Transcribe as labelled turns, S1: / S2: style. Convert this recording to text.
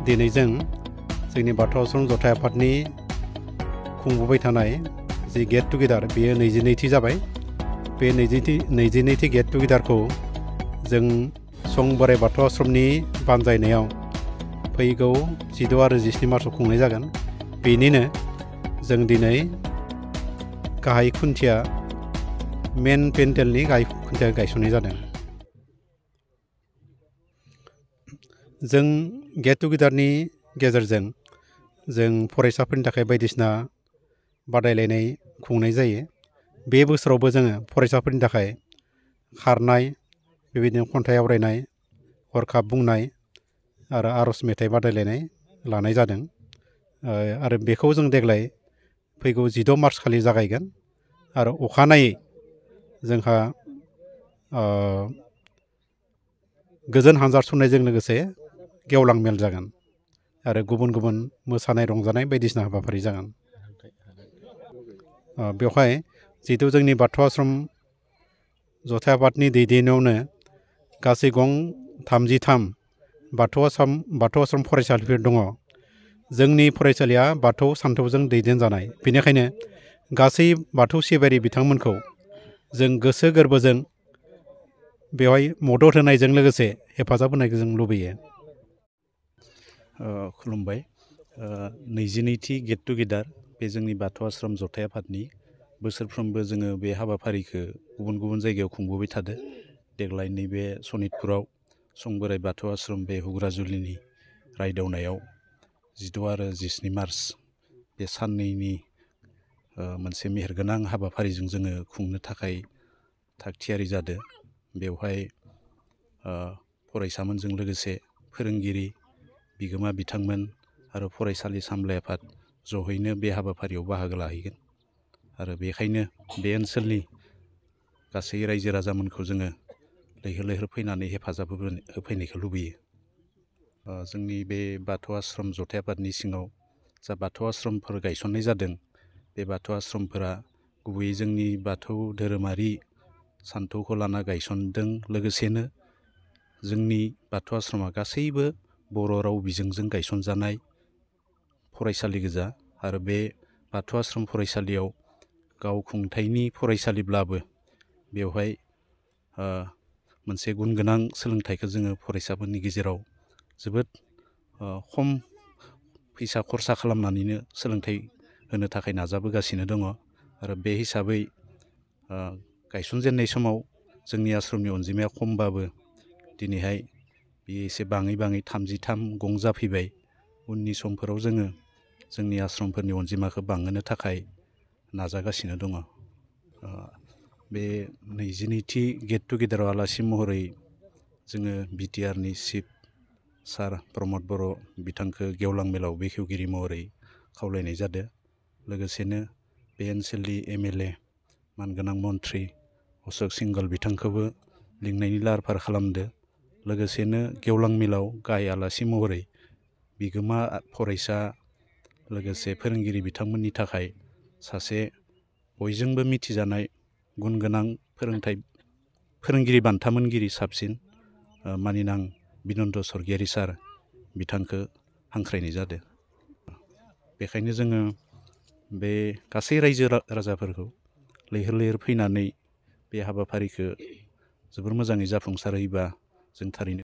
S1: दिनै जोंनि बाथौ आश्रम जथाय आफादनि खुंबोबाय थानाय जि गेट टुगेदार बेयो 22थि जाबाय। बे 22थि गेट टुगेदारखौ जों सं बोराइ बाथौ आश्रमनि बानजायनायाव फैगौ 16 आरो 17 मार्चआव खुंनाय जागोन। बेनिनो जों दिनै गाहाय खुन्थिया मेन पेन्डेलनि गाहाय खुन्थिया गायसननाय जादों। जों गेट टुगेदारनि गेजेरजों जों फरायसाफोरनि थाखाय बायदिसिना बादायलायनाय खुंनाय जायो। बे बोसोरावबो जोङो फरायसाफोरनि थाखाय खारनाय, बेबायदिनो खन्थाइ आवरायनाय, हरखाब बुंनाय आरो आर'ज मेथाइ बादायलायनाय लानाय जादों। आरो बेखौ जों देग्लाय फैगौ 16 मार्च खालि जागायगोन आरो अखानायै जोंहा गोजोन हानजा सुरनायजों लोगोसे गेवलां मेल जागोन आरो गुबुन गुबुन मोसानाय रंजानाय बायदिसिना हाबाफारि जागोन। बेवहाय जिहेतु जोंनि बाथौ आश्रम जथाय आफादनि दैदेननायावनो गासै गं 33 बाथौ आश्रम फरायसालिफोर दङ। जोंनि फरायसालिया बाथौ सानथौजों दैदेनजानाय, बेनिखायनो गासै बाथौ सिबियारि बिथांमोनखौ जों गोसो गोरबोजों बेवहाय मदद होनायजों लोगोसे हेफाजाब होनायखौ जों लुबैयो।
S2: खुलुमबाय। 22थि गेट टुगेदार बे जोंनि बाथौ आश्रम जथाय आफादनि बोसोरफ्रोमबो जोङो बे हाबाफारिखौ गुबुन गुबुन जायगायाव खुंबोबाय थादों। देग्लाय नैबे सनितपुराव सं बोराइ बाथौ आश्रम बे हुग्राजुलिनि रायदावनायाव 16 आरो 17 मार्च बे साननैनि मोनसे मेहेरगोनां हाबाफारिजों जोङो खुंनो थाखाय थागथियारि जादों। बेवहाय फरायसामोनजों लोगोसे फोरोंगिरि, बिगोमा बिथांमोन आरो फरायसालि सामलाय आफाद जहैनो बे हाबाफारियाव बाहागो लाहैगोन। आरो बेखायनो बे ओनसोलनि गासै रायजो राजामोनखौ जोङो लैहोर लैहोर फैनानै हेफाजाब होफैनायखौ लुबैयो। जोंनि बे बाथौ आश्रम जथाय आफादनि सिङाव जा बाथौ आश्रमफोर गायसननाय जादों, बे बाथौ आश्रमफोरा गुबैयै जोंनि बाथौ धोरोमारि सान्थौखौ लाना गायसनदों। लोगोसेनो जोंनि बाथौ आश्रमा गासैबो बर' राव बिजोंजों गायसनजानाय फरायसालि गोजा। आरो बे बाथौ आश्रम फरायसालियाव गावखुंथायनि फरायसालिब्लाबो बेवहाय मोनसे गुन गोनां सोलोंथाइखौ जोङो फरायसाफोरनि गेजेराव जोबोद खम फैसा खरसा खालामनानैनो सोलोंथाइ होनो थाखाय नाजाबोगासिनो दङ। आरो बे हिसाबै गायसनजेननाय समाव जोंनि आश्रमनि अनजिमाया खमबाबो दिनैहाय बेयो एसे बाङै 33 गं जाफैबाय। उननि समफोराव जोङो जोंनि आश्रमफोरनि अनजिमाखौ बांहोनो थाखाय नाजागासिनो दङ। बे 22थि गेट टुगेदाराव आलासि महरै जोङो बिटिआरनि चिफ सार प्रमद बर' बिथांखौ गेवलां मेलाव बेखेवगिरि महरै खावलायनाय जादों। लोगोसेनो बे ओनसोलनि एमएलए मानगोनां मन्थ्रि अशोक सिंघल बिथांखौबो लिंनायनि लाहार फाहार खालामदो। लोगोसेनो गेवलां मेलाव गाहाय आलासि महरै बिगोमा फरायसा लोगोसे फोरोंगिरि बिथांमोननि थाखाय सासे बयजोंबो मिथिजानाय गुन गोनां फोरोंगिरि बान्था मोनगिरि साबसिन मानिनां बिनन्द सरगियारि सार बिथांखौ हांख्रायनाय जादों। बेखायनो जोङो बे गासै रायजो राजाफोरखौ लैहोर लैहोर फैनानै बे हाबाफारिखौ जोबोर मोजाङै जाफुंसारहोयोबा जों थारैनो